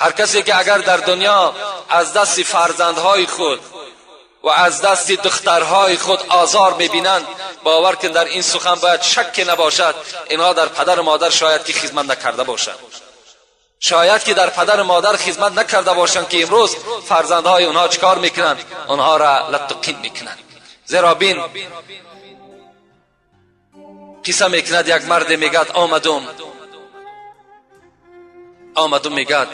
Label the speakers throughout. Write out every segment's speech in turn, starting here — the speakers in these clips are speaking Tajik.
Speaker 1: Ҳар касе ки агар дар дунё аз дасти фарзандҳои худ ва аз дасти духтарҳои худ озор мебинанд, бовар кун, дар ин сухан бояд шакке набошад, инҳо дар падару модар шояд ки хизмат накарда бошанд, шояд ки дар падару модар хизмат накарда бошанд, ки имрӯз фарзандҳои онҳо чӣ кор мекунанд? Онҳоро латту қин мекунанд. Зеро бин, қисса мекунад як марде, мегӯяд: омадум, мегӯяд,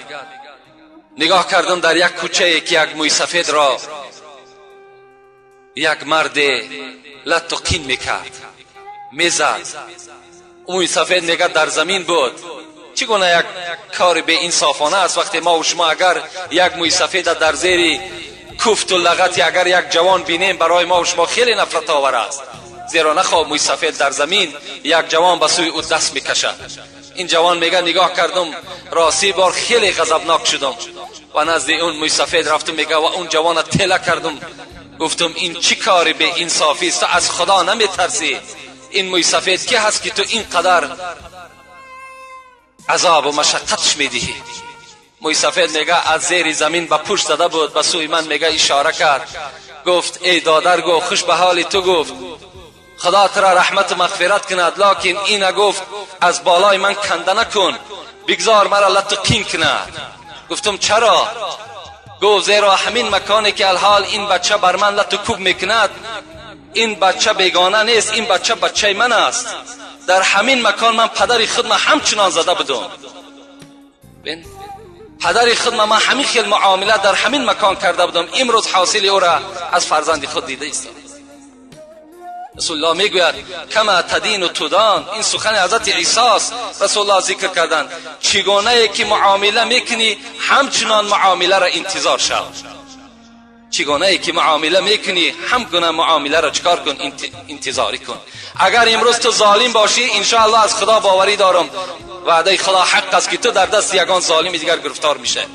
Speaker 1: нигоҳ кардам дар як кӯчае, ки як мӯйсафедро як марде латту қин мекард, мезад. Мӯйсафед, мегӯяд, дар замин буд. Чӣ гуна як кори беинсофона аст, вақте мо шумо агар як мӯйсафеда дар зери куфту лағати агар як ҷавон бинем, барои мо шумо хеле нафратовар аст. Зеро нахоб мӯйсафед дар замин, як ҷавон ба сӯи ӯ даст мекашад. Ин ҷавон мега: нигоҳ кардум, рости бор хеле ғазабнок шудум ва назди он мӯйсафед рафтум, мега, ва он ҷавона тела кардум, гуфтум: ин чӣ кори беинсофист? Ту аз Худо наметарсӣ? Ин мӯйсафед ки ҳаст, ки ту ин қадар азобу машаққатш медиҳӣ? Мӯйсафед, мега, аз зери замин ба пушт зада буд, ба сӯи ман, мега, ишора кард, гуфт: эй додар, гуфт, хуш ба ҳоли ту, гуфт, Худо тура раҳмату мағфират кунад, локин ина, гуфт, аз болои ман канда накун, бигзор мара латту қин кунад. Гуфтум: чаро? Гуфт: зеро ҳамин маконе ки алҳол ин бача бар ман латту кӯб мекунад, ин бача бегона нест, ин бача бачаи ман аст. Дар ҳамин макон ман падари худма ҳамчунон зада будум, падари худма ман ҳамин хел муомила дар ҳамин макон карда будам, имрӯз ҳосили ӯра аз фарзанди худ дида истодам. Расулуллоҳ мегӯяд: كما تدين تدان. Ин сухани ҳазрати Исост, Расулуллоҳ зикр карданд. Чӣ гунае ки муомила мекунӣ, ҳамчунон муомиларо интизор шав. Чӣ гунае ки муомила мекунӣ, ҳам гуна муомиларо чикор кун? Интизорӣ кун. Агар имрӯз ту золим бошӣ, иншоаллоҳ, аз Худо боварӣ дорам, ваъдаи Худо ҳақ аст, ки ту дар дасти ягон золими дигар гирифтор мешавӣ.